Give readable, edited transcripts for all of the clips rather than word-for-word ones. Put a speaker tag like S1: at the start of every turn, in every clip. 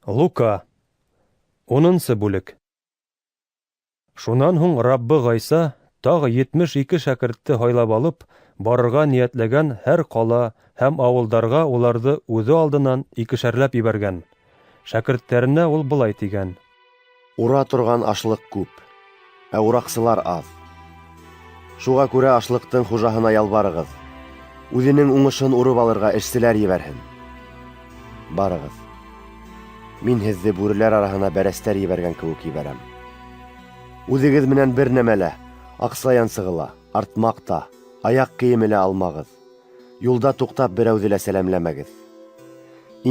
S1: Лука. 10-нсы бүлек. Шунан һуң Раббы Ғайса тағы 72 шәкертте һайлап алып, барырға ниәтләгән һәр ҡала һәм ауылдарға уларҙы үҙе алдынан икешәрләп ебәргән. Шәкерттәренә ул былай тигән:
S2: Ура торған ашлыҡ күп, ә ураҡсылар аҙ. Шуға күрә ашлыҡтың хужаһына ялбарығыҙ: үҙенең уңышын урып алырға эшселәр ебәрһен. Барығыҙ. Мин һеҙҙе бүреләр араһына бәрәстәр ебәргән кеүек ебәрәм. Үҙегеҙ менән бер нәмә лә, аҡса янсығы ла, артмаҡ та, аяҡ кейеме лә алмағыҙ. Юлда туҡтап берәүҙе лә сәләмләмәгеҙ.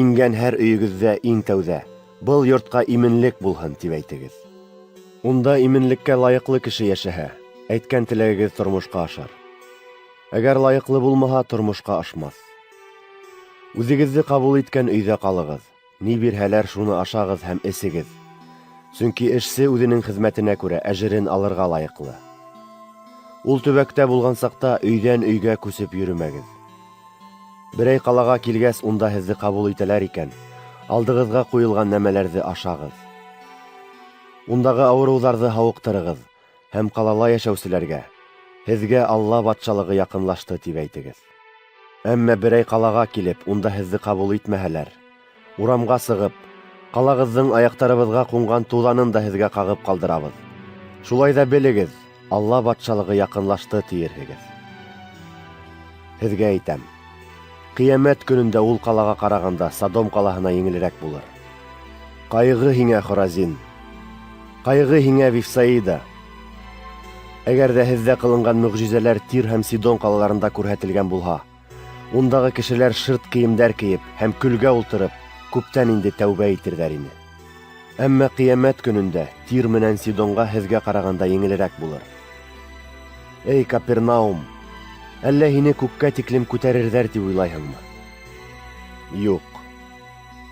S2: Ингән һәр өйөгөҙҙә иң тәүҙә был йортҡа именлек булһын тип әйтегеҙ. Унда именлеккә лайыҡлы кеше йәшәһә, әйткән теләгегеҙ тормошҡа ашар. Әгәр лайыҡлы булмаһа, тормошҡа ашмаҫ. Үҙегеҙҙе ҡабул иткән өйҙә ҡалығыҙ. Ни бирһәләр, шуны ашағыҙ һәм эсегеҙ. Сөнки эшсе үҙенең хеҙмәтенә күрә әжерен алырға лайыҡлы. Ул төбәктә булған саҡта өйҙән өйгә күсеп йөрөмәгеҙ. Берәй ҡалаға килгәс, унда һеҙҙе ҡабул итәләр икән, алдығыҙға ҡуйылған нәмәләрҙе ашағыҙ. Ундағы ауырыуҙарҙы һауыҡтырығыҙ һәм ҡалала йәшәүселәргә: "Һеҙгә Алла батшалығы яҡынлашты", тип әйтегеҙ. Әммә берәй ҡалаға килеп, унда һеҙҙе ҡабул итмәһәләр, урамға сығып, ҡалағыҙҙың аяҡтарыбыҙға ҡунған туҙанын да һеҙгә ҡағып ҡалдырабыҙ. Шулай ҙа белегеҙ, Алла батшалығы яҡынлашты тиерһегеҙ. Һеҙгә әйтәм, ҡиәмәт көнөндә ул ҡалаға ҡарағанда Содом ҡалаһына еңелерәк булыр. Ҡайғы һиңә, Хоразин! Ҡайғы һиңә, Вифсаида! Әгәр ҙә һеҙҙә ҡылынған мөғжизәләр Тир һәм Сидон ҡалаларында күрһәтелгән булһа, ундағы кешеләр шырт кейемдәр кейеп һәм көлгә ултырып, күптән инде тәүбә итерҙәр ине. Әммә ҡиәмәт көнөндә Тир менән Сидонға һеҙгә ҡарағанда еңелерәк булыр. Эй, Капернаум, әллә һине күккә тиклем күтәрерҙәр тип уйлайһыңмы? Юҡ,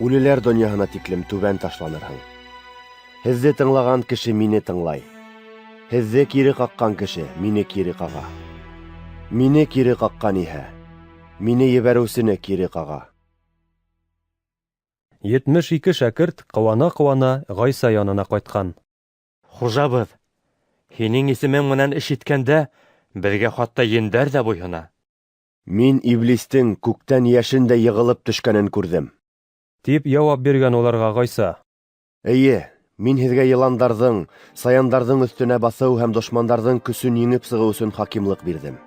S2: үлеләр донъяһына тиклем түбән ташланырһың. Һеҙҙе тыңлаған кеше мине тыңлай. Һеҙҙе кире ҡаҡҡан кеше мине кире ҡаға. Мине кире ҡаҡҡан иһә, мине ебәреүсене кире ҡаға.
S1: 72 шәкерт ҡыуана-ҡыуана Ғайса янына ҡайтҡан.
S3: Хужабыҙ, һинең исемең менән эш иткәндә, беҙгә хатта ендәр ҙә буйһона.
S2: Мин иблистең күктән йәшендәй йығылып төшкәнен күрҙем.
S1: Тип яуап биргән уларға Ғайса.
S2: Эйе, мин һеҙгә йыландарҙың, саяндарҙың өҫтөнә баҫыу һәм дошмандарҙың көсөн еңеп сығыу өсөн хакимлыҡ бирҙем.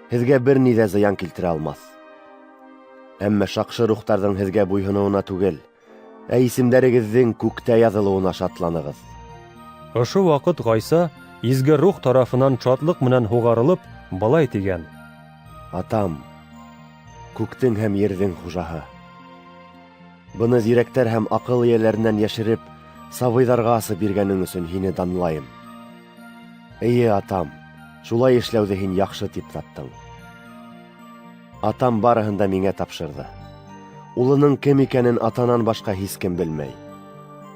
S2: Һеҙгә бер ни ҙә зыян килтерә алмаҫ. Әммә шаҡшы рухтарҙың һеҙгә буйһоноуына түгел, ә исемдәрегеҙҙең күктә яҙылыуына шатланығыҙ.
S1: Ошо ваҡыт Ғайса Изге Рух тарафынан шатлыҡ менән һуғарылып, былай тигән:
S2: Атам, күктең һәм ерҙең хужаһы. Быны зирәктәр һәм аҡыл эйәләренән йәшереп, сабыйҙарға асып биргәнең өсөн һине данлайым. Эйе, Атам, шулай эшләүҙе һин яҡшы тип таптың. Атам барыһын да миңә тапшырҙы. Улының кем икәнен атанан башҡа һис кем белмәй.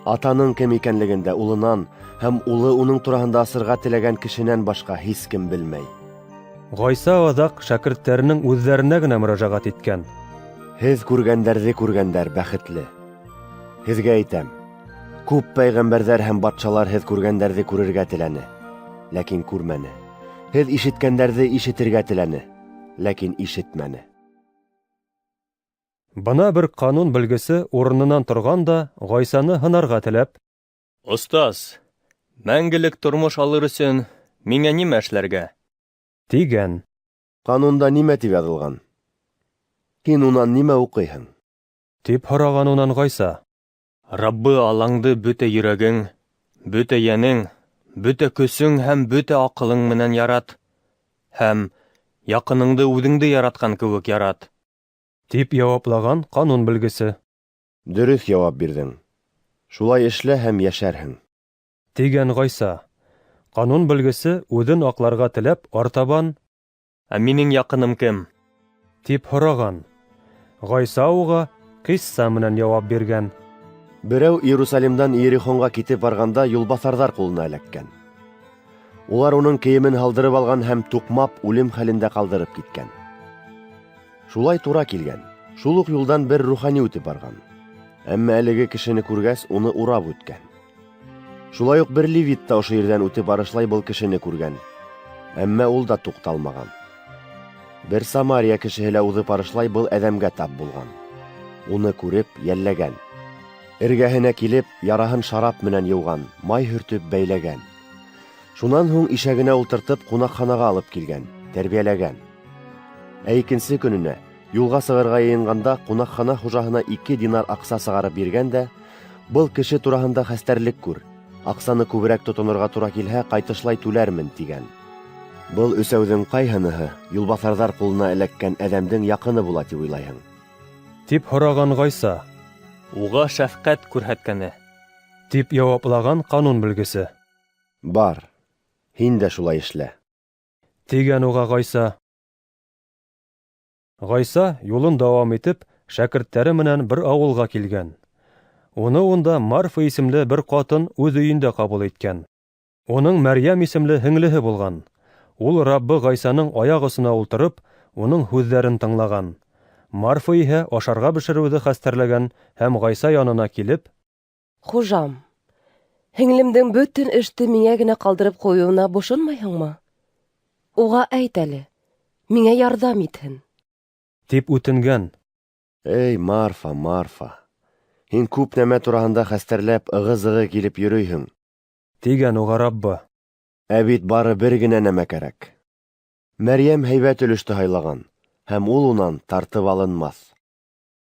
S2: Атаның кем икәнлеген дә улынан һәм улы уның тураһында асырға теләгән кешенән башҡа һис кем белмәй.
S1: Ғайса аҙаҡ шәкерттәренең үҙҙәренә генә мөрәжәғәт иткән.
S2: Һеҙ күргәндәрҙе күргәндәр бәхетле. Һеҙгә әйтәм, күп пәйғәмбәрҙәр һәм батшалар һеҙ күргәндәрҙе күрергә теләне, ләкин күрмәне. Һеҙ ишеткәндәрҙе ишетергә теләне, ләкин ишетмәне.
S1: Бына бер ҡанун белгесе урынынан торған да Ғайсаны һынарға теләп:
S3: Остаз, мәңгелек тормош алыр өсөн миңә нимә эшләргә?
S1: Тигән.
S2: Ҡанунда нимә тип яҙылған? Һин унан нимә уҡыйһың?
S1: Тип һораған унан Ғайса.
S3: Раббы Аллаңды бөтә йөрәгең, бөтә йәнең, бөтә көсөң һәм бөтә аҡылың менән ярат, һәм яҡыныңды үҙеңде яратҡан кеүек ярат.
S1: Тип яуаплаған ҡанун белгесе.
S2: Дөрөҫ яуап бирҙең. Шулай эшлә һәм йәшәрһең.
S1: Тигән Ғайса. Ҡанун белгесе үҙен аҡларға теләп, артабан:
S3: Ә минең яҡыным кем?
S1: Тип һораған. Ғайса уға ҡисса менән яуап биргән.
S2: Берәү Иерусалимдан Иерихонға китеп барғанда юлбаҫарҙар ҡулына эләккән. Улар уның кейемен һалдырып алған һәм туҡмап үлем хәлендә ҡалдырып киткән. Шулай тура килгән. Шул уҡ юлдан бер рухани үтеп барған. Әммә әлеге кешене күргәс, уны урап үткән. Шулай уҡ бер левит та ошо ерҙән үтеп барышлай был кешене күргән. Әммә ул да туҡталмаған. Бер Самария кешеһе лә уҙып барышлай был әҙәмгә тап булған. Уны күреп, йәлләгән. Эргәһенә килеп, яраһын шарап менән йыуған, май һөртөп бәйләгән. Шунан һуң ишәгенә ултыртып ҡунаҡханаға алып килгән, тәрбиәләгән. Ә икенсе көнөнә юлға сығырға йыйынғанда ҡунаҡхана хужаһына 2 динар аҡса сығарып биргән дә, был кеше тураһында хәстәрлек күр, аҡсаны күберәк тотонорға тура килһә, ҡайтышлай түләрмен, тигән. Был өсәүҙең ҡайһыныһы юлбаҫарҙар ҡулына эләккән әҙәмдең яҡыны була тип уйлайһың?
S1: Тип һораған Ғайса.
S3: Уға шәфҡәт күрһәткәне.
S1: Тип яуаплаған ҡанун белгесе.
S2: Бар, һин дә шулай эшлә.
S1: Тигән уға Ғайса. Ғайса юлын дауам итеп, шәкерттәре менән бер ауылға килгән. Уны унда Марфа исемле бер ҡатын үҙ өйөндә ҡабул иткән. Уның Мәрйәм исемле һеңлеһе булған. Ул Раббы Ғайсаның аяҡ осона ултырып, уның һүҙҙәрен тыңлаған. Марфа иһә ашарға бешереүҙе хәстәрләгән һәм Ғайса янына килеп,
S4: Хужам, һеңлемдең бөтөн эште миңә генә ҡалдырып ҡуйыуына бошонмайһыңмы? Уға әйт әле, миңә ярҙам итһен.
S1: Тип үтенгән.
S2: Эй, Марфа, Марфа, һин күп нәмә тураһында хәстәрләп ығы-зығы килеп йөрөйһөң.
S1: Тигән уға Раббы.
S2: Ә бит бары бер генә нәмә кәрәк. Мәрйәм һәйбәт өлөштө һайлаған, һәм ул унан тартып алынмаҫ.